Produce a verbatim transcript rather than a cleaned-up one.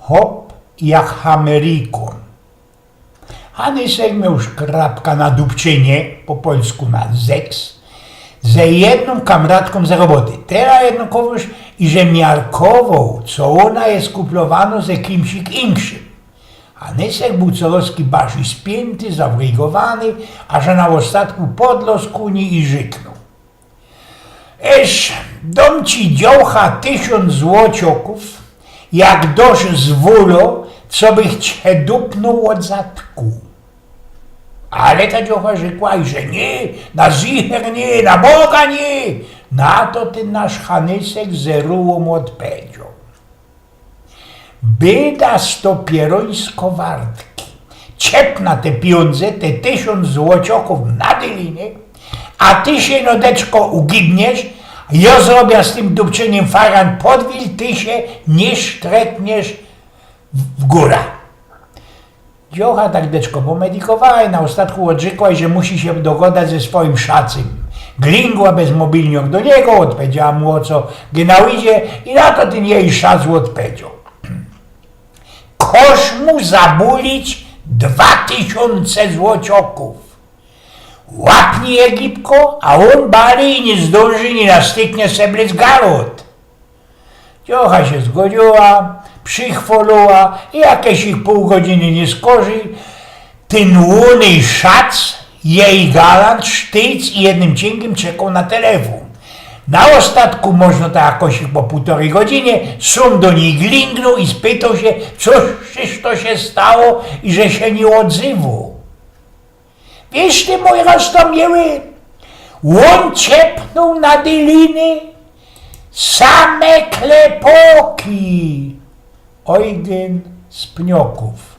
Chop jak Amerykōn. Hanysek mioł już krapka na dupczynie, po polsku na zeks, ze jednōm kamratkōm z roboty. Tela jednokowōż, iże miarkowoł, co ôna je kuplowanŏ ze kimś inkszym. Hanysek bōł corŏz bardzij spiynty, zawrygowany, a że na ôstatku podlŏz ku nij i rzyknōł: Ech, dōm ci, dziołcha, tysiōnc złociokōw, jak dŏsz zwōlŏ, co bych cie dupnōł ôd zatku. Ale ta dziołcha rzekła, iże niy, na zicher niy, na Boga niy. Na to tyn nasz Hanysek ze rułōm ôdpedzioł: Byda sto pierōńsko wartki. Ciepna te pijōndze, te tysiōnc złociokōw na dylinie, a ty sie, no, deczko, ugibniysz, jŏ zrobia z tym dupczyniym faran podwil, ty sie niy sztrekniysz w, w gōra. Dziołcha tak, deczko, pomedikowała i na ôstatku ôdrzykła, iże musi sie dogodać ze swojim szacym. Glingła bez mobilniok do niego, ôdpedziała mu, ô co genau idzie, i na to tyn jeji szac ôdpedzioł: Kosz mu zabulić dwa tysiōnce złociokōw. Łapni je gibko, a ôn bali i niy zdōnży, niy nastygnie seblec garot. Dziołcha sie zgodziła, przychwolōła i jakeś ich pōł godziny niyskorzij tyn łōny szac, jeji galant, sztyc i jednym cinkym czekoł na telefōn. Na ôstatku, możno tak jakoś po pōłtorej godzinie, sōm do nij glingnōł i spytoł sie, cōż to sie stało i że sie niy ôdzywŏ. Wiysz ty, mōj roztōmiyły, ôn ciepnōł na dyliny same klepoki. Eugyn z Pniokōw.